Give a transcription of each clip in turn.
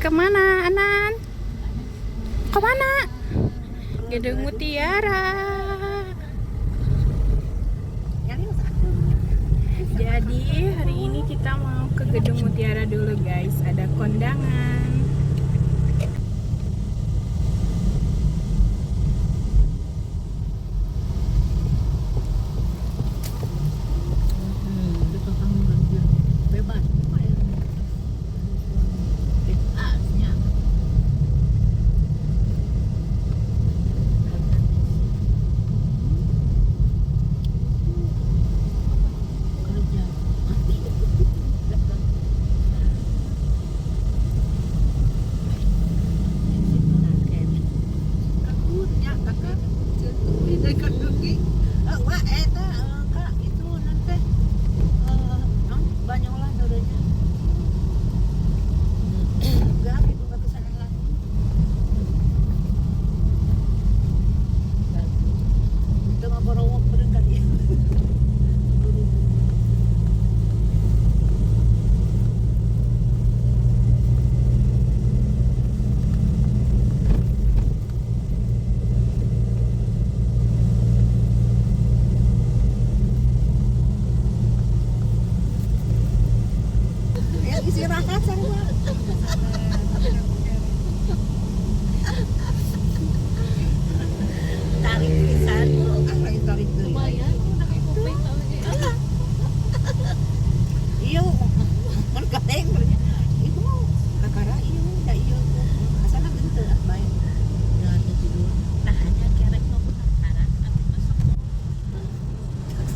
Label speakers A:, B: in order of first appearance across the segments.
A: Kemana, Anan? Kemana? Gedung Mutiara. Jadi hari ini kita mau ke Gedung Mutiara dulu guys. Ada kondangan.
B: Bebas. Bebasnya. Kerja. Kakunya kakak dari kaki. Wah, eta kak itu nanti non banyolan dodanya. Enggak, ibu nggak kesana lagi. Itu mah borowok berengkat ya. Ya istirahat sama. Tarik pisan, ah lain tarik deui.
C: Lumayan, udah kayak kuping tau ge.
B: Iya, mun kateng ibu kakara iya da iya asana henteu ah bae. Da teu tidur.
C: Nah, hanya kerek mau kakara, tapi masuk.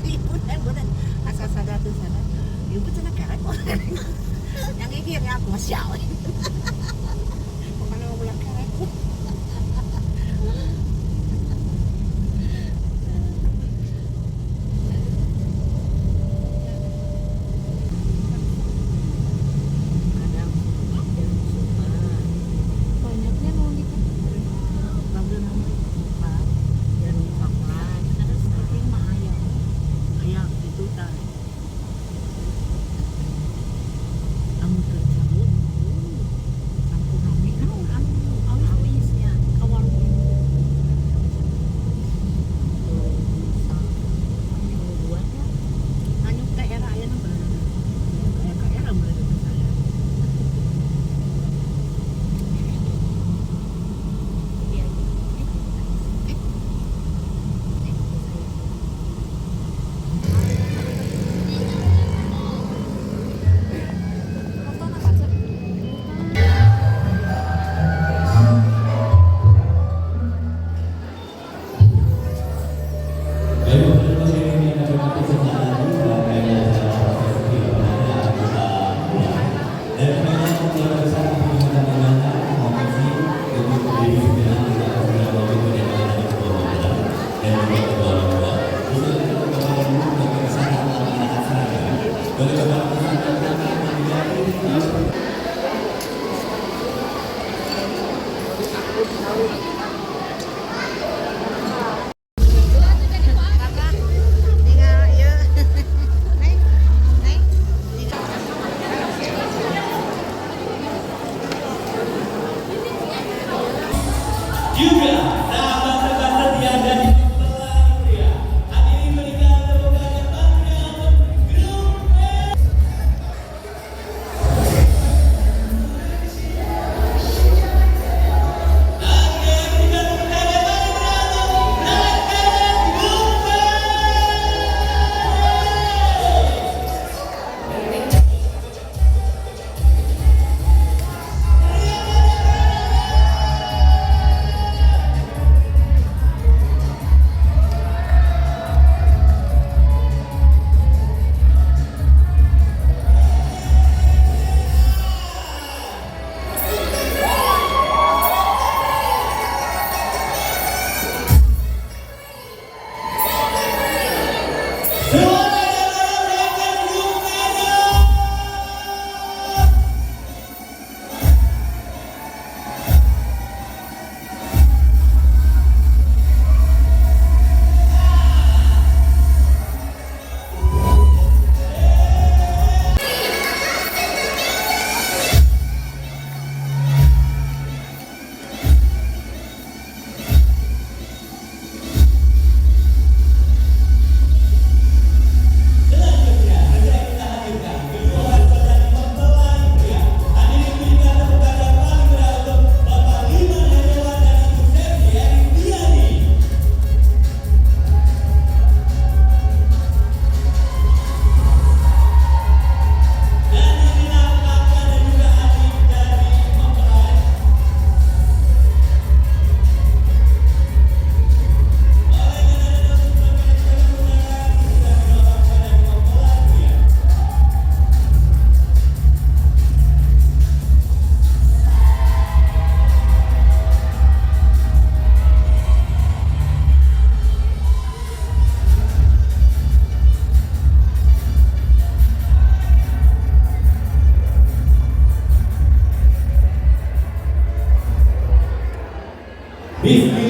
B: Ibu teh bener asa sadar teu sadar. Ibu cenah kerek. Yang gigir ya aku masya Allah. Pokoknya mau bilang kerek. Kadang jarum supa.
C: Banyaknya mau gitu.
B: Jarum coklat. Penting mah ayam. Ayam itu tah. Amun keur cabut, campur rame naon anu awis-awisnya ka warung ibu. Hanyuk teh era aya nu bener. Aya ka era bener teh saya.
D: Baik, Bapak Ibu sekalian yang kami hormati sesaat lagi rangkaian acara prosesi kepada anggota dewan. Dan memang keluarga besar Kabupaten Kalimantan mohon izin untuk berdiri sejenak, kita akan segera melanjut penyambutan dari Ketua Magelang dan juga Ketua Orang Tua. Disilakan Bapak dan Ibu keluarga besar mengenakan seragam. Boleh Bapak mengenakan tangan dan juga
B: Kakak, tinggal ieu. Neng, neng.
D: Juga sahabat rekan setia dari mempelai pria. Hadirin, berikan tepuk tangan yang meriah untuk grup E. Oke, berikan tepuk tangan yang meriah untuk rangkaian grup E.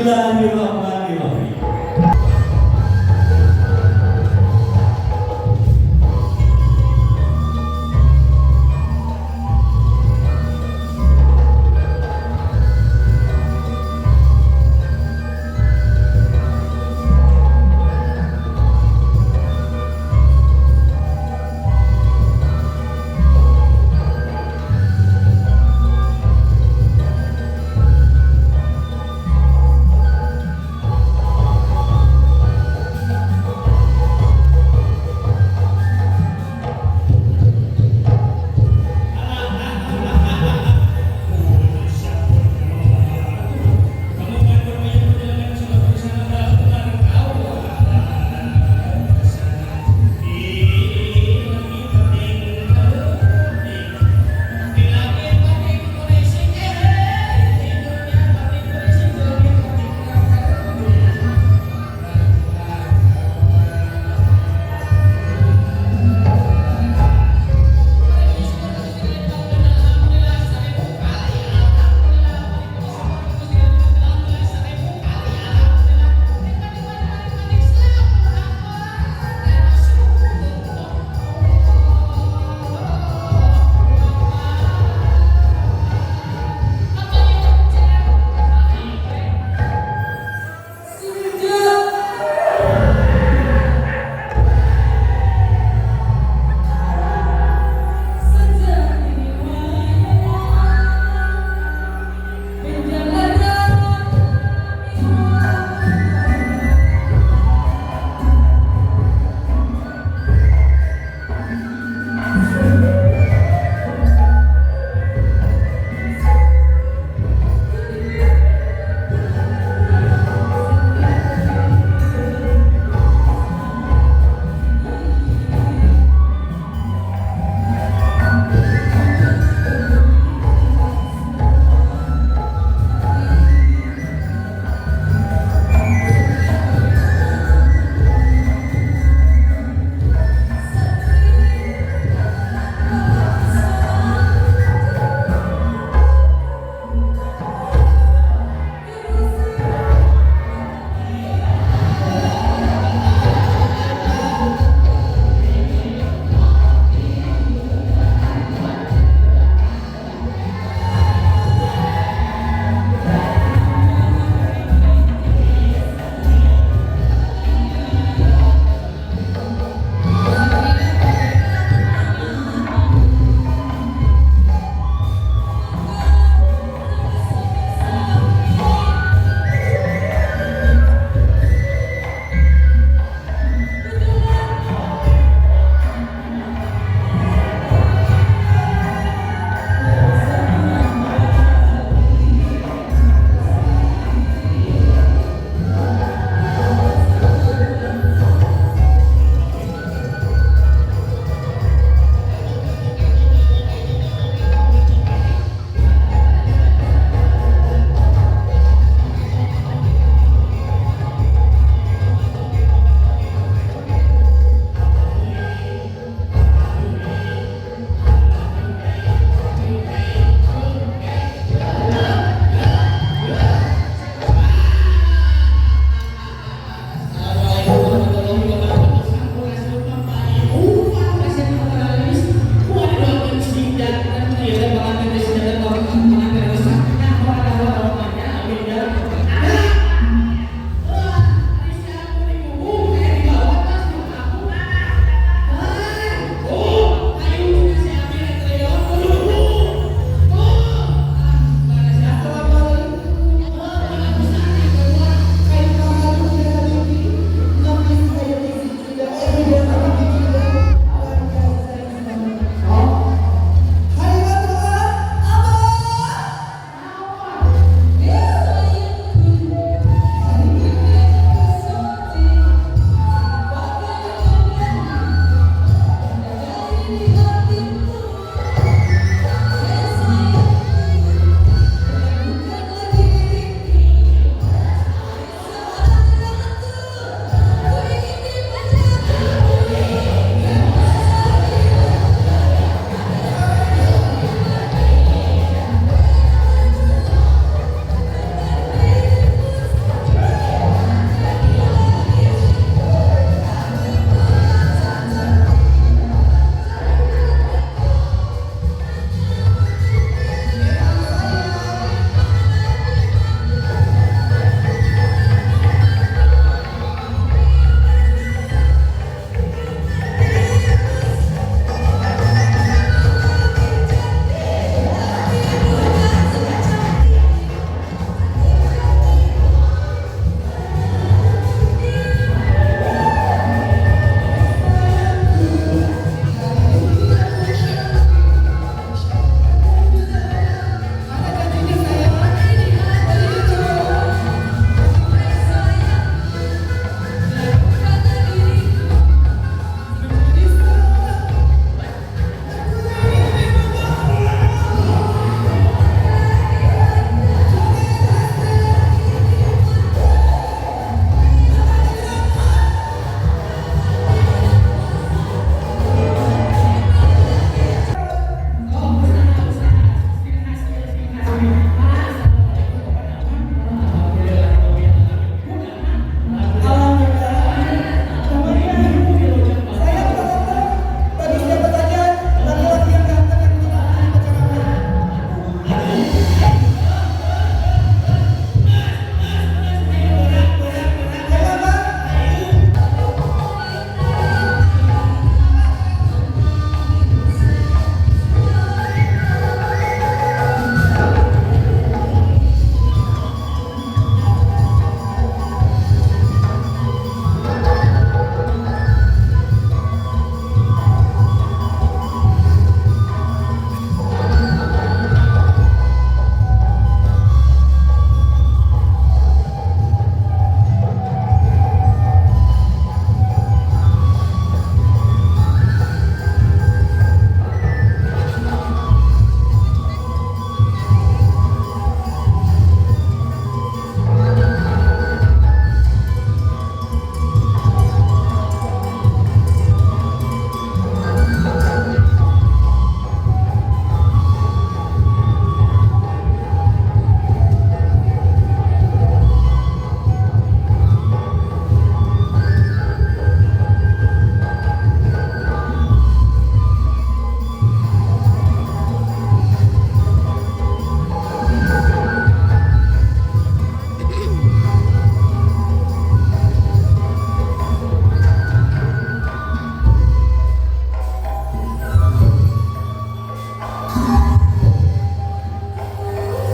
D: Bismillahirrahmanirrahim.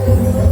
A: Dulu.